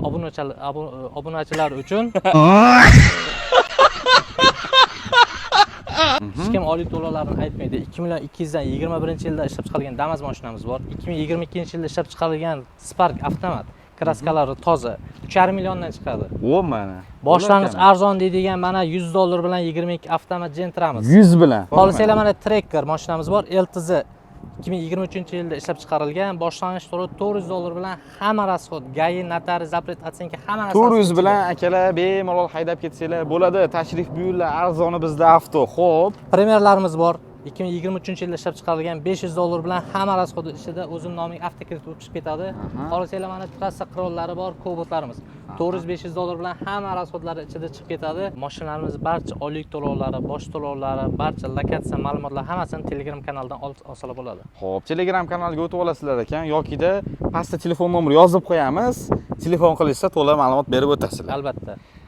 Obunachilar uchun hech kim oylik to'lovlarni aytmaydi. 2 million 200 dan 21-yilda ishlab chiqarilgan Damas mashinamiz bor. 2022-yilda ishlab chiqarilgan Spark avtomat, kraskalari toza, 3,5 milliondan chiqadi. O, mana. Boshlang'ich arzon deydigan mana 100 dollar bilan 22 avtomat Gentramiz. 100 bilan. Xohlasanglar, mana Tracker mashinamiz bor, LTZ, 2023-yilda ishlab chiqarilgan. Boshlang'ich to'lov 400 dollar bilan, hamma расход, ГАИ, notarius, запрет оценка, hamma narsasi 400 ichida. bilan, akalar, bemalol haydab ketsanglar bo'ladi. Tashrif buyurlar, arzoni bizda avto. Xo'p. Premierlarimiz bor. 2023-yilda ishlab chiqarilgan, 500 dollar bilan hamma расход i ichida, o'zini nomiga avtokredit bo'lib chiqib ketadi. Xohlasanglar, mana trassa qurolllari bor, Cobaltlarimiz. 400-500 dollar bilan hamma расход lari ichida chiqib ketadi. Mashinalarimiz barcha oylik to'lovlari, bosh to'lovlari, barcha lokatsiya ma'lumotlar hammasini Telegram kanalidan olsalar bo'ladi. Xo'p, Telegram kanaliga o'tib olasizlar ekan yokida pastda telefon nomeri yozib qo'yamiz. Telefon qilishsa, to'la ma'lumot berib o'tasizlar. Albatta.